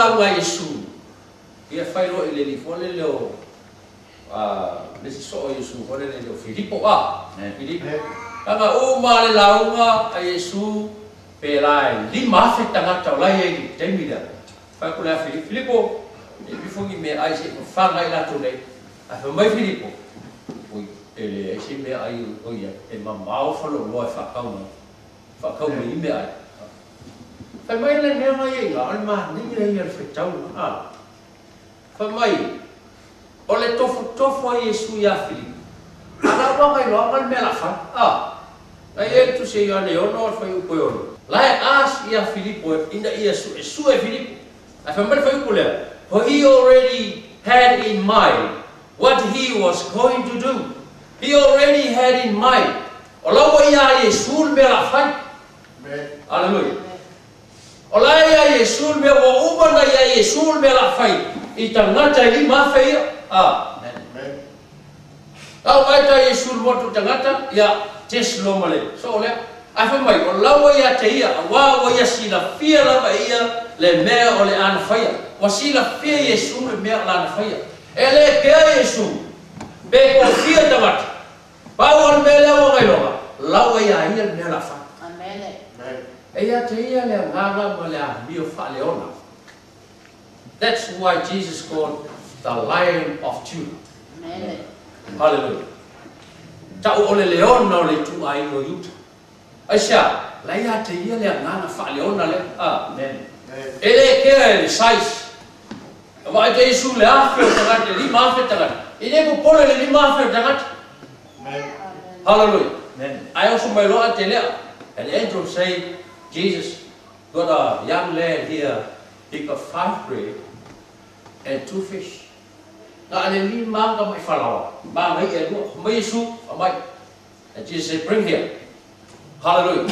lauga Iesu ia fai loa i le alii foi lele o le isi soo o Iesu foi lele o Filipo a Filipo aga uma le lauga a Iesu pe la e 5,000 tagata o la e i le taimi lea. Fai atu lea Filipo, Filipo, e ifo ni meaai seʻi fafaga ai latou nei. Ae fai mai Filipo, ui, e leai se meaai o ia, e mamao faleoloa e faatau mai, faatau mai ni meaai. Fai mai le mea mai ia, o le manaia ia o le faitau, a. Fai mai, o le tofotofo a Iesu iā Filipo, a la ua gailoaga le mea la fai, a. Na ia le tusi a Ioane 6 o le fuaiupu e 6. La e ask ia Filipo ina ia suesue Filipo. Ae fai mai le fuaiupu lea, for he already had in mind what he was going to do. He already had in mind. O la ua iā Iesu le mea la fai. Hallelujah. O la ia Iesu le mea ua uma na ia Iesu le mea la fai i tagata e 5,000 ia. A. Tau mai ta Iesu le motu tagata, ia test lo ma le soo lea. Ae fai mai, o la ua ia te ia, auā ua ia silafia lava e ia le mea o le a na faia. Ua silafia Iesu le mea o le a na faia. E le kea Iesu, pe toafia tagata. Pau o le mea lea ua gailoga, la ua iā ia le mea o le a fai. E ia te ia le agaga ma le amio faaleona. That's why Jesus called the Lion of Judah. Hallelujah. Ta'u o le leona o le ituaiga o Iuta. Aisea? La ia te ia le agaga faaleona lea. A. E le kea e le size. Vaai te Iesu le 1,000 o tagata, le 5,000 tagata. E le popole le 5,000 o tagata. Hallelujah. Ae oso mai loa te lea. And the angel say, Jesus got a young lad here. He got 5 bread and 2 fish. Na ale lima ka mai falaoa. Ma ngai e lua. Mai Iesu, mai. And Jesus said, bring here. Hallelujah.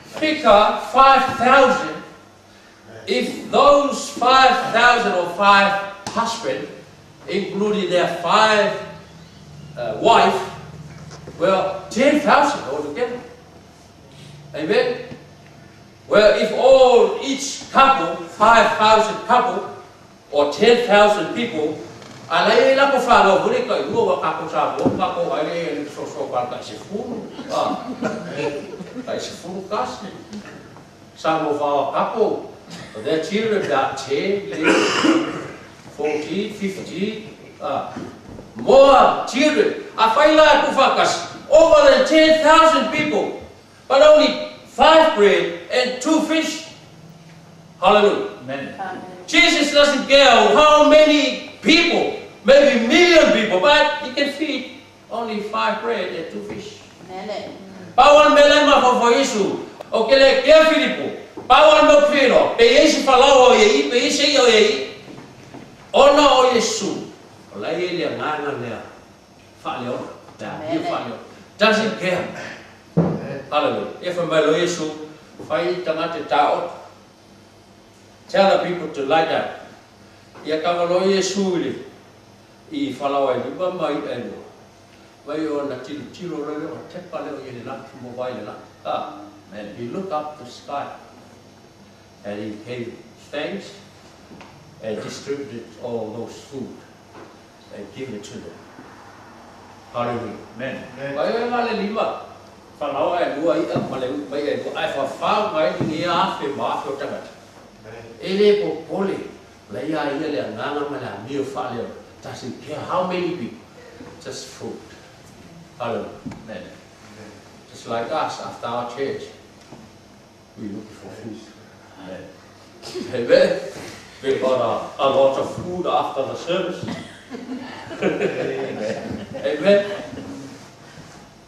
Figure 5,000. If those 5,000 or 5 husband, including their 5 wife, well, 10,000 altogether. Amen? Well, if all, each couple, 5,000 couple, or 10,000 people, a lai la ko fa lo hore ka lua wa ka ko sa bo ka ko ai le so so ka ka se fulu. Ah. Ka se fulu kasi. Some of our couple, their children about 10, 11, 14, 15, more children. A fai la ku fa kasi. Over than 10,000 people, but only 5 bread and 2 fish. Hallelujah. Amen. Jesus doesn't care how many people, maybe million people, but he can feed only 5 bread and 2 fish. Amen. Pau mele ma fo Iesu. O ke le kea Filipo. Pau mo filo. Pe isi falao o iei, pe isi o iei. Ona o Iesu. O la ia le agaga lea. Faaleona. Lea, ia faaleona. Doesn't care. Hallelujah. Ia fai mai lo Iesu, fai tagata ta'oto. Tell the people to lie down. Ia kanga lo Iesu i le i falaoa e lima ma i'a e lua. Mai o na tilotilo loa lea o tepa lea o ia le lagi mo vai le lagi. Ah, and he looked up the sky and he gave thanks and distributed all those food and give it to them. Hallelujah. Amen. Vai o nga le lima. Falaoa e lua i'a ma le mai e lua. Ae fafau mai ni ia afe ma afe o tagata. E le popole. La ia ia le agaga ma le amio faaleo. Doesn't care how many people. Just food. Hallelujah. Amen. Just like us after our church, we looking for food. Amen. Amen. We got a lot of food after the service. Amen. Amen.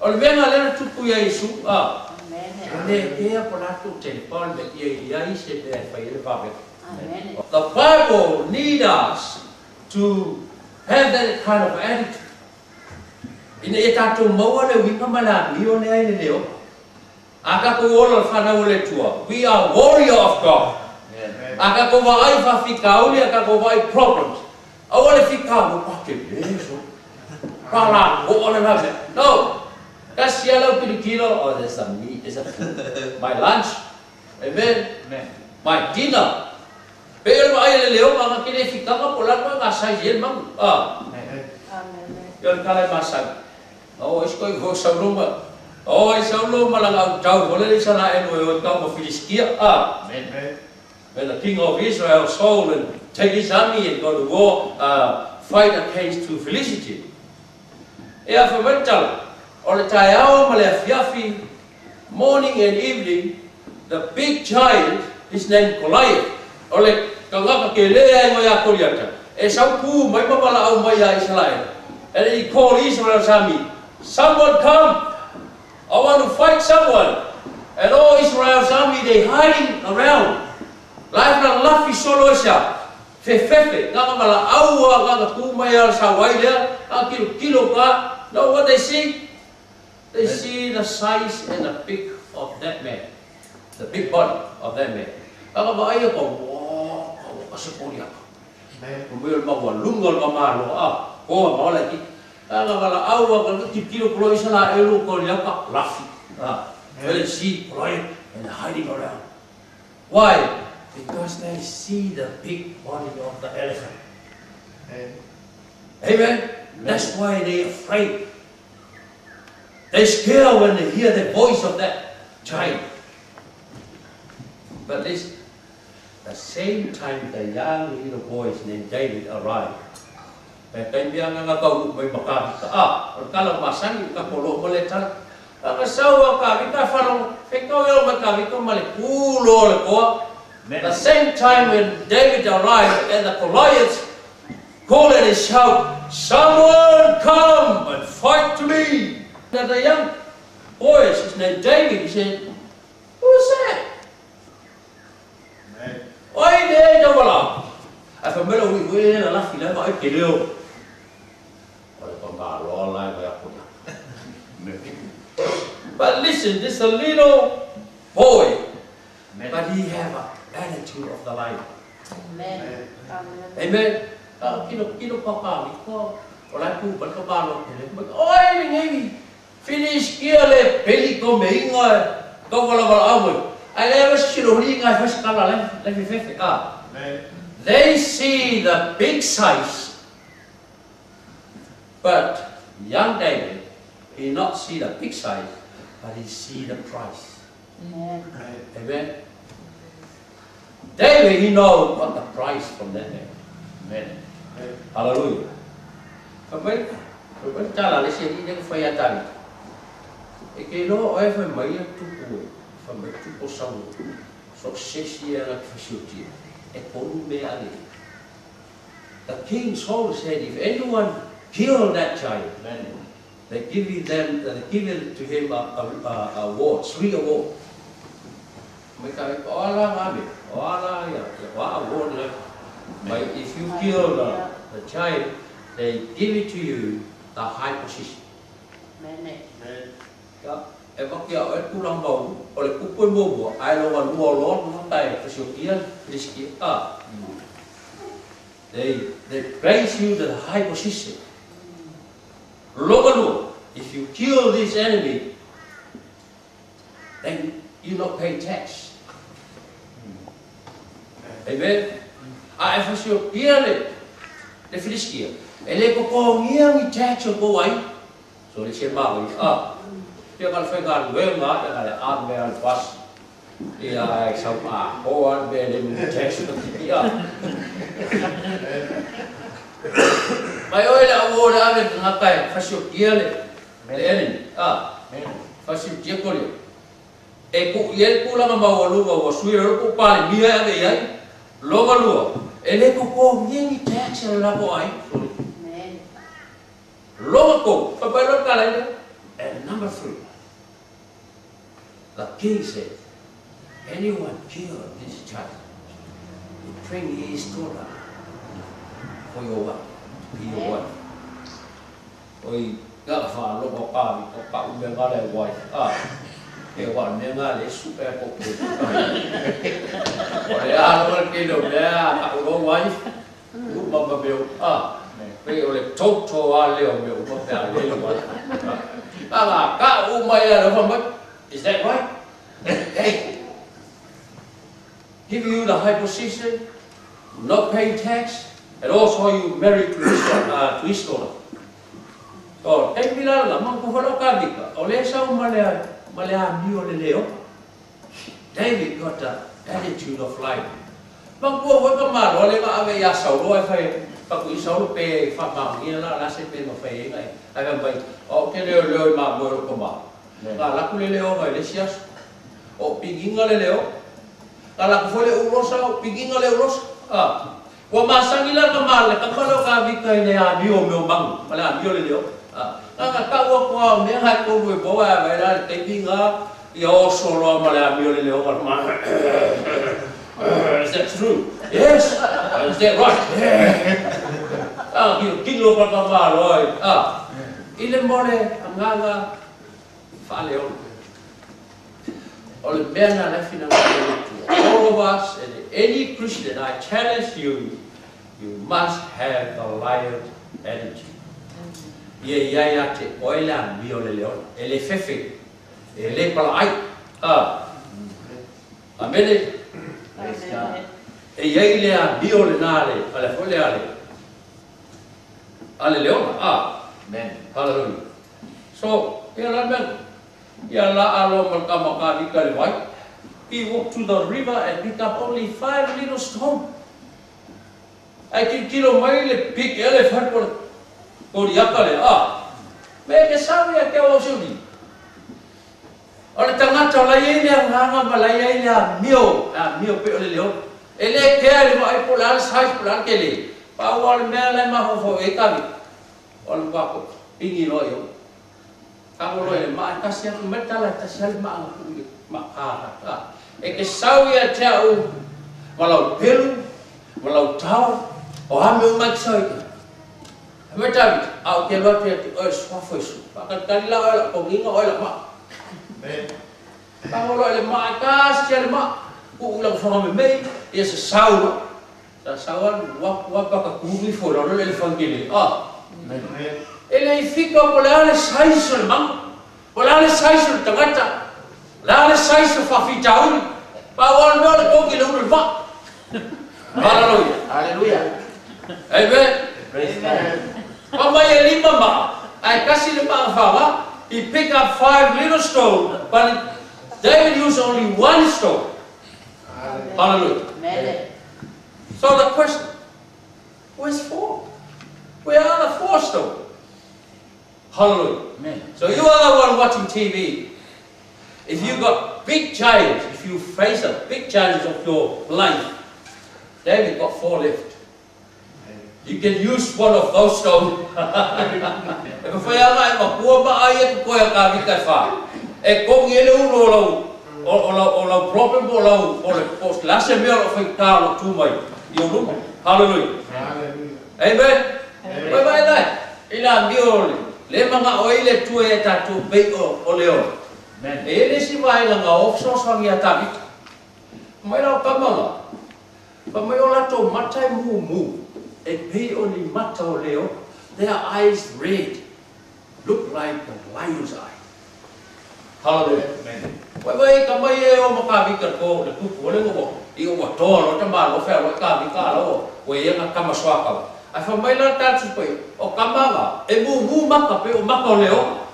O le mea lea na tupu ia Iesu, a. Amen. Le kea po latou te le pao le mea ia i ai se mea e fai ai le vavega. Amen. The Bible needs us to have that kind of attitude. Ina ia tatou maua le uiga ma le amio lea i le leo. A tatou ola le whanau o le Atua. We are warrior of God. Amen. A tatou vaai faafitauli, a tatou vaai problems. Aua le fitau, o pa te le so. Pa la o le la mea. No. Kasi ala o kilikilo, oh, there's a meat, there's a food. My lunch. Amen. Amen. My dinner. Pe ele ai le leo nga ke le fikanga po la nga sai ye mangu. Ah. Amen. Yo le kala masang. Oh, isko i ho sauluma. Oh, i sauluma la ngau tau ho le sa la eno e o tau mo Filistia. Ah. Amen. When the king of Israel Saul and take his army and go to war, fight against to Philistia. E a whamental, o le taeao ma le afiafi, morning and evening, the big giant, his name Goliath, o le kangaka ke lea e ngoia Goliata, e saupu mai mawala au mai a Israel. And he called Israel's army, someone come, I want to fight someone. And all Israel's army, they hiding around. Life na lafi solo sia. Fefefe, nganga mala aua, nganga kumaya sa wailea, nganga kilo kilo ka. Know what they see? They see the size and the big of that man. The big body of that man. Nganga ma aia ko, wow, asa kolia. Kumel ma wa lunga ma malo a, ko ma wala ki. Nganga mala aua, nganga kilo kilo ko isa la elu kolia ka lafi. Ah, they see Goliath and hiding around. Why? Because they see the big body of the elephant. Amen. Amen. That's why they are afraid. They scare when they hear the voice of that giant. But this, the same time the young little boy named David arrived. The same time when David arrived and the Goliath called and shout, someone come and fight to me. And the young boy, his name David, he said, who's that? Oi le tawala. A famela ui ui la la fila ma ke leo. Ore ko ba lo la ba ya ko. But listen, this a little boy, but he have an attitude of the lion. Amen. Amen. Amen. Kilo kilo papa mi ko ola ku ba ko ba lo ke le. Oi ngi finish kia le peli ko me inga ko wala wala amu. I never see They see the big size, but young David, he not see the big size, but he see the price. Amen. Amen. David, he know what the price from that man. Amen. Hallelujah. The king Saul said, if anyone kill that child, they give it them, they give it to him a award, 3 awards. But if you kill the child, they give it to you the high position. Amen. E vakia o e tūranga mau, o le kupu e mōmua, ai loa lua loa, nunga tai, fasiokia, riskia, ah. They place you to the high position. Loa lua, if you kill this enemy, then you not pay tax. Amen? A e fasiokia le filiskia. E le kokongia ngi tax o kowai, so le se maui, ah. Ia ka whenga luenga, ia ka le āmea le pas. Ia e sau a hoa me le mu tax o te ia. Mai oi le au le ame ngā tai, fasiokia le enemy. Ah, fasiokia kore. E ku ia ku langa mau aluga wa sui ro ku pale mia ave ia. Loga lua. E le ko ngi tax le la ko ai. Loga ko, papai lo kala ina. And number 3. The king said, anyone kill this child, you bring his daughter for your wife, to be your wife. Oi, nga wha loka pāmi, ko pa ume ngā le wife. Ah, e wa me ngā le super ko ko. O le a lo ke no mea, ka uro wife, u mama meo. Ah, pe o le toto a leo meo, ma pe a le wife. Ah, ka u mai a lo mai. Is that right? Hey, give you the high position, Not paying tax, and also you married to his daughter. So, taimi la la mangu falo ka vika, o le sau ma le amio le leo. David got the attitude of life. Mangu fo ka malo le ma ave ya sau lo ai fai pa ku sau pe fa ma ngi la la se pe no fai ngai. Ai fa mai o ke leo leo ma mo ro ko ma. La la ku le leo ngai le sias. O pinginga le leo. La la ku fo le urosa o pinginga le urosa. Ah. Ua masangi la ka male ka malo ka vika i le amio meo mangu. Ma le amio le leo. Ah. Nga ka ua kua mea hai koru e boa e vai la te pinga i o solo ma le amio le leo. Is that true? Yes. Is that right? Yeah. Ah, kilo pa ka malo ai. Ah. I le mole angaga whaleolo. O le mea na le whina ngā le tua. All of us and any Christian, I challenge you, you must have the lion attitude. Ia ia ia te oila mio le leona. E le fefe. E le pala ai. Ah. Amene. E ia i le a mio le nā le. A le fo le a le. A le leona. Ah. Amen. Hallelujah. So, ia la mea. Ia la alo malka maka vika le vai. He walked to the river and picked up only 5 little stones. Ai ki kilo mai le big elephant ko riaka le ah. Me ke sawe a ke o suni. O le tangata la ia le nganga ma la ia le mio, a mio pe o le leo. E le ke le mai po la sai po la ke le. Pa o le mea le ma ho fo e ka vi. O le wa ko pingi lo yo. Ka o lo le ma ka sia me ta la ta sia ma ku ma a a. E ke sau ia te au ma lau pelu, ma lau tau, o hame o mai sau i. Me David, au ke loa te atu, oe swafo isu. Pakatali la oe la konginga oe la ma. Pangolo le ma, ka sia le ma. Ku ula whanga me mei, ia se sau la. Sa sau an, wapa ka kuhi fo la le whangile. Ah. E le i fika po le ale saiso le mangu. Po le ale saiso le tangata. Le ale saiso whawhitauri. Pa o le mea le kongi le ulu le ma. Hallelujah. Hallelujah. Amen. Praise God. Pa mai e lima ma. Ai kasi le maa whawa. He picked up 5 little stones, but David used only 1 stone. Hallelujah. Amen. So the question, where's 4? Where are the 4 stones? Hallelujah. Amen. So you are the one watching TV. If you got big challenge, if you face a big challenge of your life, David got 4 left. You can use one of those stones. E whai anga e makua ma ai e kukoe a ka vika e wha. E kongi ele ulu o lau problem o lau o le post lase mea o whai kā lo tūmai i o luma. Hallelujah. Amen. Wai vai lai. I la mio le. Le manga o ile tue e tātou pei o leo. E ele si vai langa o sosoangi a Tavita. Mai lau kamanga. Pa mai o lato mata e mumu. E pei o ni mata o leo. Their eyes red. Look like the lion's eye. Hallelujah. Wai wai ka mai e o makavika ko le kupu o le ngo i o toa lo ta malo fe lo ka vika lo o e nga kama swaka. Ai fa mai la ta tsu pe o kamanga e mu mu maka pe o maka o leo.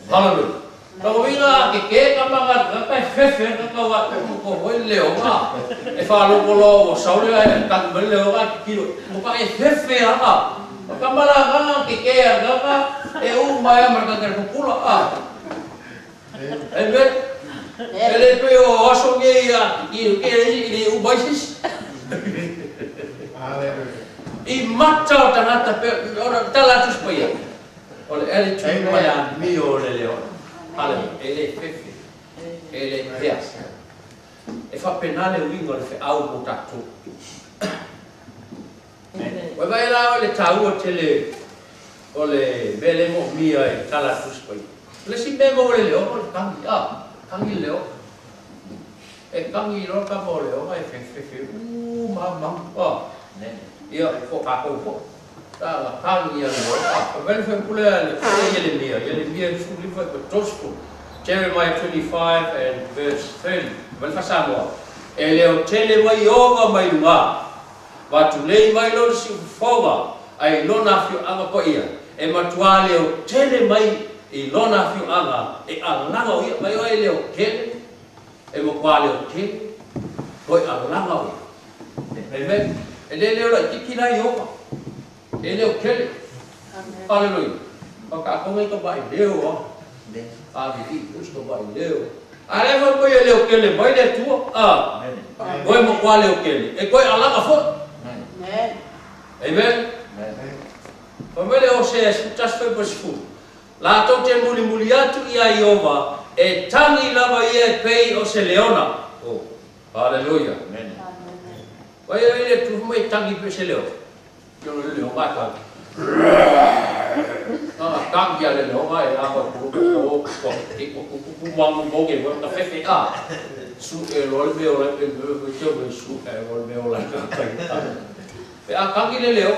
Hallelujah. Ka winga ke ke kamanga ka ka fefe ka ka wa ko ho leo ma. E fa lo ko lo o saule ai ka me leo ka kilo. Mo ka e fefe ha. O kamala ka ke ke ka ka e u mai ma ka ke pula a. Amen. Ele pe o aso nge ia ki ke i u baisis. Hallelujah. I mata o tangata pe ora tala tus pe ia. O le ele tu mai a mio le leo. Hallelujah. Ele fefe. Ele pea. E fa penale wingo le fe au mo tatu. Wai vai la o le tau o tele o le mele mo mia e tala tus pe. Le si me mo le leo o le tangi a tangi leo. E tangi lo ka mo leo e fe fe fe u ma ma a. Ia fo ka ko fo. Ta la tangi a leo a. Vele fe pule le le mia, le mia fu li fa ko tosfu. Jeremiah 25 and verse 30. Vele fa samoa. E leo tele mai ova mai lunga. Vatulei mai lona siufofoga ai lona afioaga paia e matuā leotele mai i lona afioaga e alaga o ia mai oe leotele e matuā leotele toe alaga o ia. Amen. E le leo laʻitiiti la Ioga e leotele. Haleluia. Fakaʻatoga i ka vaileo a aviliʻi foi se ka vaileo. A le fai mai e leotele mai le Atua a toe matuā leotele e toe alaga foi. Amen. Fai mai le Osea 11 ma 10. Latou te mulimuli atu iā Ieova e tagi lava ia e pei o se leona. Oh, haleluia. Vai ai le Atua fai mai e tagi pei o se leona. Ke o le leoga e tagi. Na tagi a le leoga e ava ku ko ko ke ko ku ku mangu mo ke wa ta fefe a. Su e lo le mea o la pe me me te me su e lo le mea o la ka kai. Pe a tagi le leo.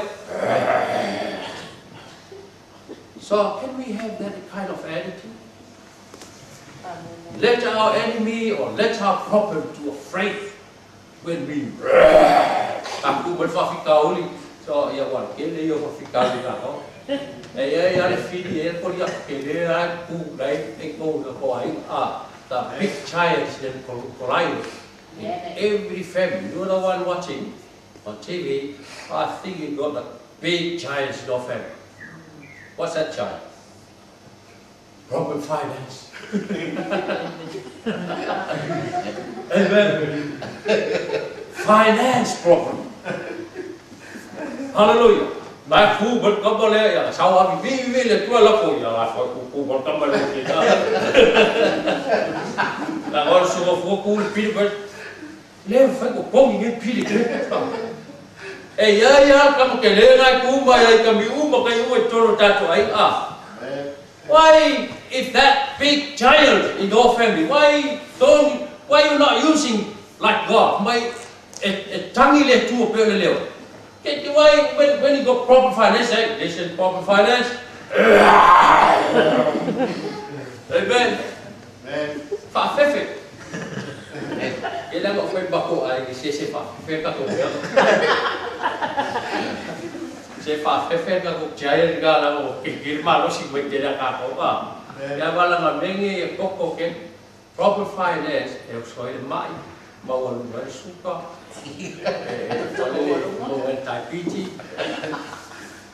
So can we have that kind of attitude? Let our enemy or let our problem to afraid when we taku ma le faafitauli. So ia ua tele ia o faafitauli na o. E ia ia le fili e ko ia ke le a ku dai e ko na ko ai a the big giants then Goliath in every family. You are the one watching on TV. I think you got the big giants in your family. What's that giant? Problem finance. Amen. Finance problem. Hallelujah. Ma ku bal ka le ya sa wa vi vi le tua la ko ya la fa ku ku bal ka le ke na. La gor su go ku le pi bal le fa ko ko ngi pi le ke. E ia ia ka mo ke le ngai ku ma ia ka mi u ma kai u e tolo tatou ai a. Why if that big giant in your family, why don't why you not using like God? Mai e e tangi le Atua pe o le leo. Ke te why when you got problem finance, hey, listen problem finance. Amen. Faafefe. E le ma foi bako ai se se faafefe ka ko mea. Se faafefe ka ko giant ka la o ke ke malosi mai te la ka ko a. Ia wala nga menge e koko ke proper finance e o soi le mai ma ua luga le suka e e maua le taipiti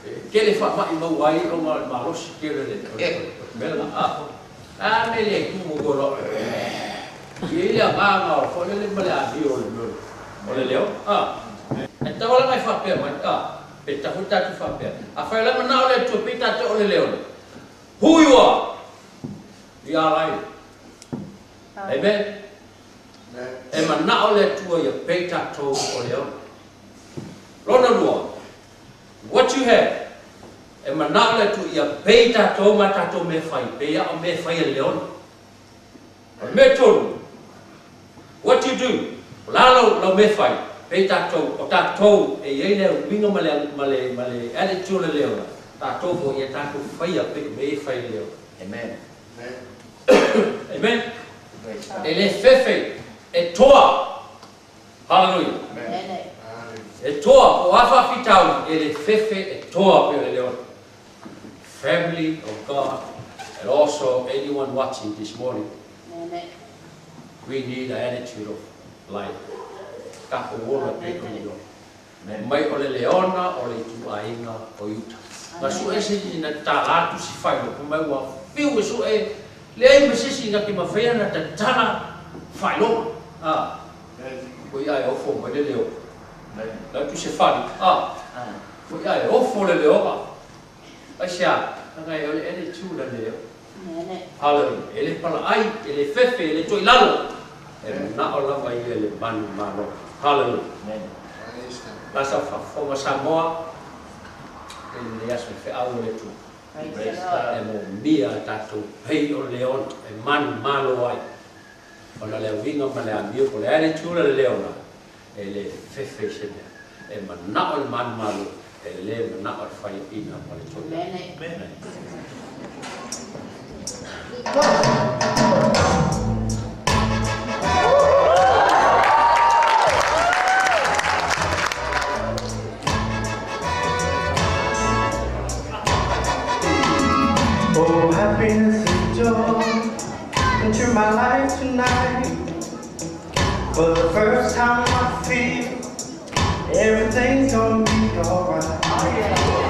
e kele faamaʻi maua ai ona o le malosi kele le mea a a me le tumu ko lo i ai le agaga o foi lele ma le amio o le mea o le leo a e tau ala mai faapea mai a pe tafu tatou faapea afai o le manao le Atua pei tatou o le leo le who you are. We are lion. Amen. E manao le Atua ia pei tatou o leona. Lona lua, what you have, e manao le Atua ia pei tatou ma tatou mea fai, pei a o mea fai a le leona. O le mea tolu, what you do, o la lau, lau mea fai, pei tatou, o tatou e i ai le uiga ma le, ma le, ma le attitude o le leona, tatou foi ia tatou faia pei o mea e fai e le leona. Amen. Amen. E le fefe, e toa. Hallelujah. E toa, po o a faafitauli, e le fefe, e toa pei o le leona. Family of God, and also anyone watching this morning, we need an attitude of life. Tatou ola pei o le leona. Mai o le leona o le ituaiga o Iuta. Na sue se isi na tatala atu si faailoga, fai mai ua fiu e sue, leai ma se isi na te mafai ona tatala faailoga. A, ko ia e ofo mai le leoga. La atu se fali, a, ko ia e ofo le leoga. Aisea? Leaga e o le ele tu la leo. Hallelujah. E le palaai, e le fefe, e le toe i lalo. E manao lava ia i le manu malo. Hallelujah. La sa faafofoga Samoa i lenei aso i feau o le Atua. E moomia a tatou pei o le leona e manumalo ai ona le uiga ma le amio po o le attitude a le leona e le fefe i se mea. E manao i le manumalo e le manao i le faiaina ma le toe. Amen. my life tonight. For the first time I feel everything's gonna be alright.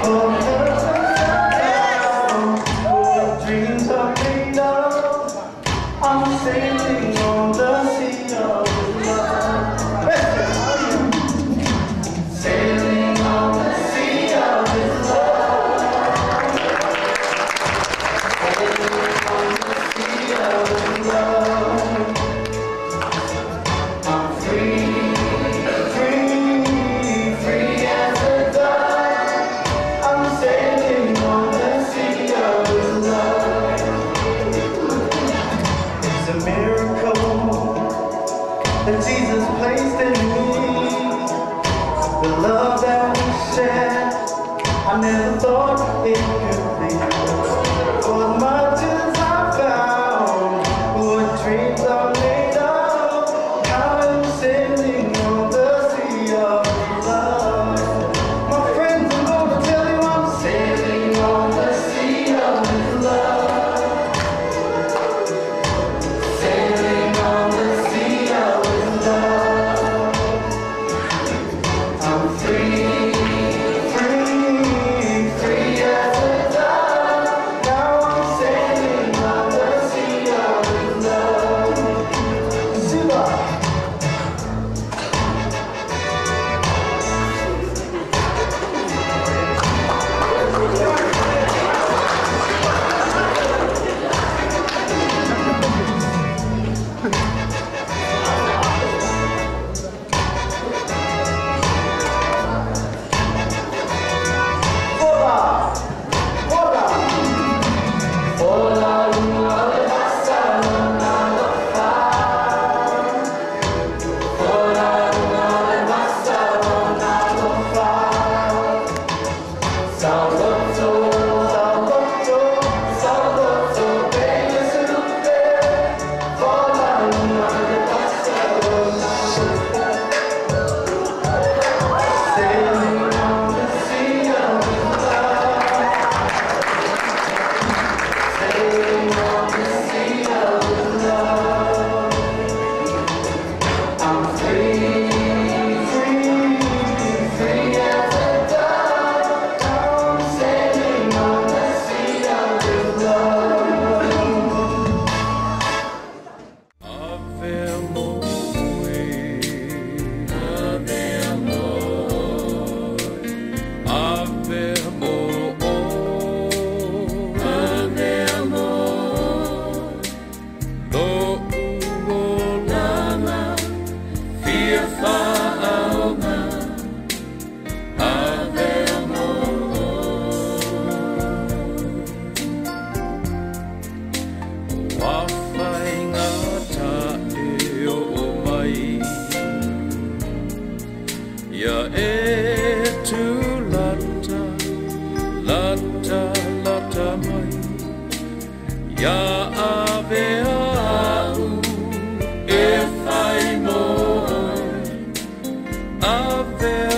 For the first time, what dreams are made of, I'm sailing on the sea of love. Sailing on the sea of His love. Sailing on the sea of His love. I'm free, free, free as a dove. I'm sailing on the sea of His love. It's a miracle that Jesus placed in me. The love that we share, I never thought it could be. For as much as I found what dreams are made of, I'm sailing on the sea of love. My friends, I'm gonna tell you I'm sailing on the sea of His love. Sailing on the sea of His love. I'm free, free, free as a dove. Now I'm sailing on the sea of His love. Siva. Hola! Hola! Hola, luna le Barcelona lo fa. Hola, luna le Barcelona lo fa. Salotto, salotto, salotto, bene salute. Hola, luna le Barcelona lo fa. Sailing on the sea of love. Sailing on the sea of love. I'm free, free, free as a dove. I'm sailing on the sea of love. Ave moi, ave moi, ave moi, ave moi. Lo uolanga, fia faaoga, ave moi. O afaigata e o mai, ia e tulata, lata, lata mai, ia ave au e fai moi, ave.